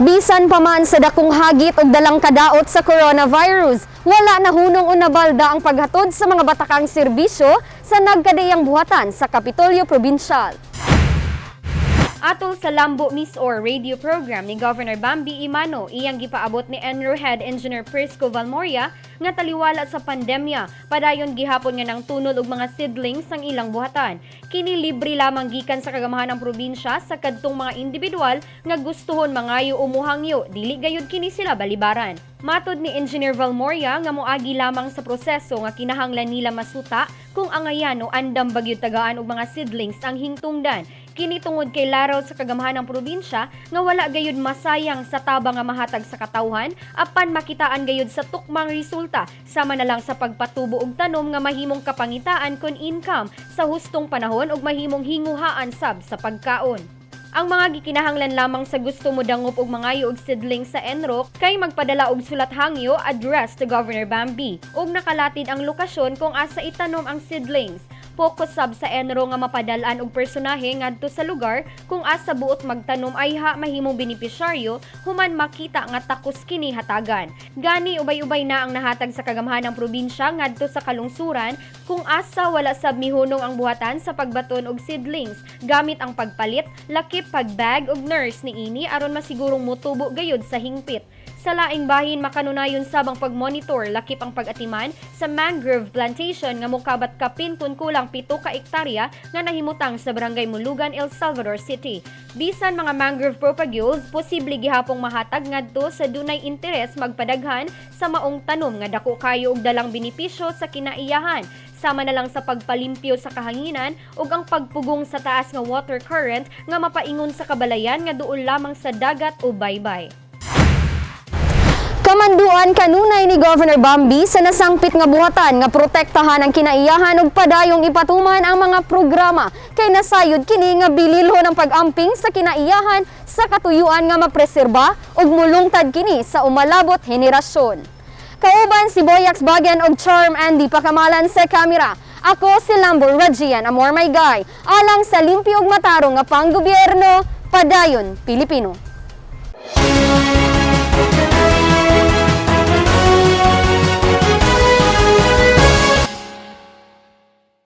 Bisan pa man sa dakong hagit og dalang kadaot sa coronavirus, wala nahunong o nabalda ang paghatod sa mga batakang serbisyo sa nagkadiyang buhatan sa Kapitolyo Provincial. Atol sa Lambo MisOr radio program ni Governor Bambi Emano, iyang gipaabot ni ENRO Head Engineer Prisco Valmoria nga taliwala sa pandemya, padayon gihapon nga nang tunol og mga seedlings ang ilang buhatan. Kini libre lamang gikan sa kagamahan ng probinsya sa kadtong mga individual nga gustuhon mangayo o muhangyo, dili gayud kini sila balibaran. Matod ni Engineer Valmoria nga moagi lamang sa proseso nga kinahanglan nila masuta kung angayan o andam ba gyud tagaan og mga seedlings ang hingtungdan. Kini tungod kay laraw sa kagamahan ng probinsya nga wala gayud masayang sa tabang nga mahatag sa katawhan, apan makitaan gayud sa tukmang resulta, sama na lang sa pagpatubo og tanom nga mahimong kapangitaan kon income sa hustong panahon ug mahimong hinguhaan sab sa pagkaon. Ang mga gikinahanglan lamang sa gusto mo dangop og mangayo og seedling sa ENRO kay magpadala og sulat hangyo address to Governor Bambi ug nakalatid ang lokasyon kung asa itanom ang seedlings. Focus sab sa ENRO nga mapadalan og personahe ngadto sa lugar kung asa buot magtanom ayha mahimong benepisyaryo human makita nga takos kini hatagan. Gani ubay-ubay na ang nahatag sa kagamhanan ng probinsya ngadto sa kalungsuran kung asa wala sab mihunong ang buhatan sa pagbaton og seedlings gamit ang pagpalit, lakip pagbag og nurse niini aron masigurong motubo gayud sa hingpit. Sa laing bahin, makanunayon sab ang pagmonitor lakip ang pag-atiman sa mangrove plantation nga mokabat kapin kun kulang 7 ka ektarya nga nahimutang sa Barangay Molugan, El Salvador City. Bisan mga mangrove propagules, posible gihapong mahatag ngadto sa dunay interes magpadaghan sa maong tanom nga dako kayo og dalang benepisyo sa kinaiyahan, sama na lang sa pagpalimpyo sa kahanginan ug ang pagpugong sa taas nga water current nga mapaingon sa kabalayan nga duol lamang sa dagat o baybay. Kamanduan kanunay ni Governor Bambi sa nasangpit nga buhatan nga protektahan ang kinaiyahan ug padayong ipatuman ang mga programa kay nasayod kini nga bililhon ang pag-amping sa kinaiyahan sa katuyuan nga mapreserba ug mulungtad kini sa umalabot henerasyon. Kauban si Boyax Bagan og Charm Andy Pakamalan sa kamera. Ako si Lambo Rajian Amor My Guy. Alang sa limpyo ug matarong nga panggobyerno, padayon Pilipino.